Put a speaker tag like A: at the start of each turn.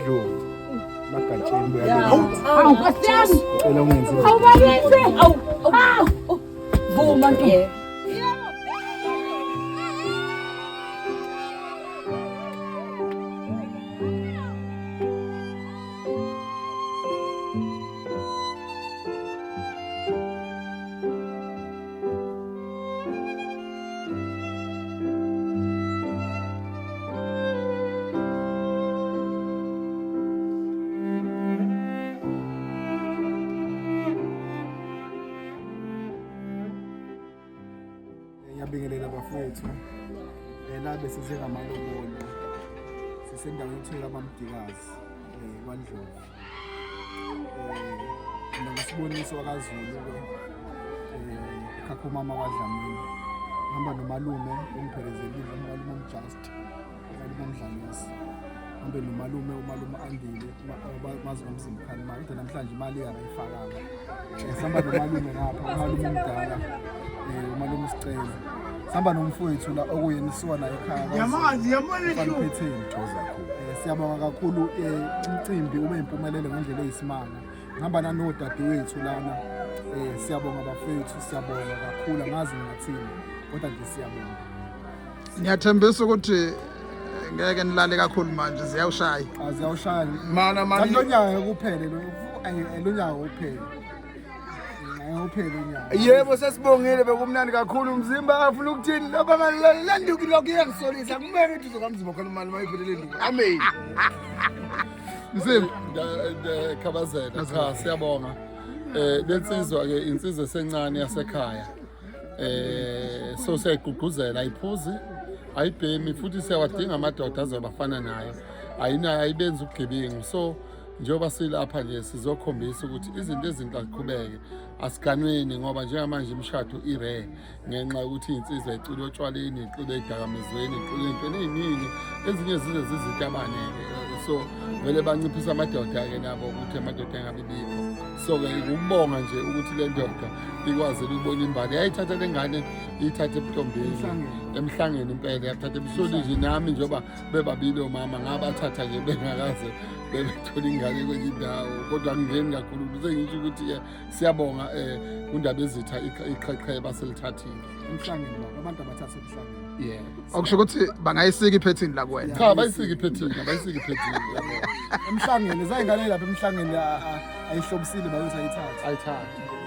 A: Ndlovu. Magatsheni buya.
B: Hawu Nkosi yami.
A: Cela ungenzi.
B: Hawu bakithi. Hawu. Hawu. Vuma ntombi.
A: Ngiyabingelela bafowethu. La besize ngamalobolo. Sisendaweni ekuthiwa kaMamdikazi kwaNdlovu. Nokusiboniso wakaZulu-ke ekhakha umama kwaDlamini. Ngihamba nomalume ongiphelezelile, umalume uMjust, umalume uMdlalisi. Ngihambe nomalume, umalume Andile, mazi ngomzimba khani imali, kodwa namhlanje imali akayifakanga. Sihamba nomalume ngapha, umalume omdala, umalume uSicelo. Sihamba nomfowethu la okuyena sisuka naye ekhaya.
C: Yamazi, yamane
A: Mfana uphetheni. Siyabonga kakhulu, umcimbi ube impumelelo ngendlela eyisimanga. Ngihamba nanodadewethu lana. Siyabonga bafethu, siyabonga kakhulu, angazi ngingathini kodwa nje siyabonga.
D: Ngiyathembisa ukuthi ngeke nilale kakhulu manje, ziyawushaya.
A: Aziyawushaya.
C: Mana
A: Kanti
C: mani.
A: lo nyaka kuphele lo, lo nyaka kuphele. Ngeke uphele unyaka.
C: Yebo, sesibongile, bekumnandi kakhulu. Umzimba afuna ukuthini lokho landuki, lokho iyangisolisa kumele ngithi uzokamzimba khona imali mayiphelele nduku. Amen.
D: Mzimba.
E: Khabazela, cha, siyabonga. Lensizwa ke insizwa esencane yasekhaya. So siyayigqugquzela, ayiphuzi, ayibhemi, futhi siyawadinga amadoda azobafana nayo. Ayinayo, ayibenzi ubugebengu. So njengoba silapha nje sizokhombisa ukuthi izinto ezinhle aziqhubeke, asiganweni, ngoba njengamanje imishado i-rare ngenxa yokuthi iy'nsizwa icwile otshwaleni, icwile ey'dakamizweni, icwile ey'ntweni ey'ningi, ezinye zize zizitabane-ke. So vele banciphisa amadoda-ke nabo ukuthi amadoda engabi bikho. So-ke ukubonga nje ukuthi le ndoda ikwazile ukubona imbali, yayithatha le ngane, iyithathe ebuntombini emhlangeni impela, yathatha ebusweni nje. Nami njengoba bebabili omama ngabathatha nje bengakaze bebethola ingane kwenye indawo, kodwa angingeni kakhulu, sengisho ukuthi-ke siyabonga kundaba ezitha iqheqheba selithathile.
A: Emhlangeni baba, abantu abathatha emhlangeni.
E: Yeah.
D: Okusho ukuthi bangayisika iphethini la kuwena.
E: Cha, bayisika iphethini, abayisika iphethini, yabo.
A: Emhlangeni, zayingane lapha emhlangeni ayihlobisile bayothi ayithathe.
E: Ayithathe.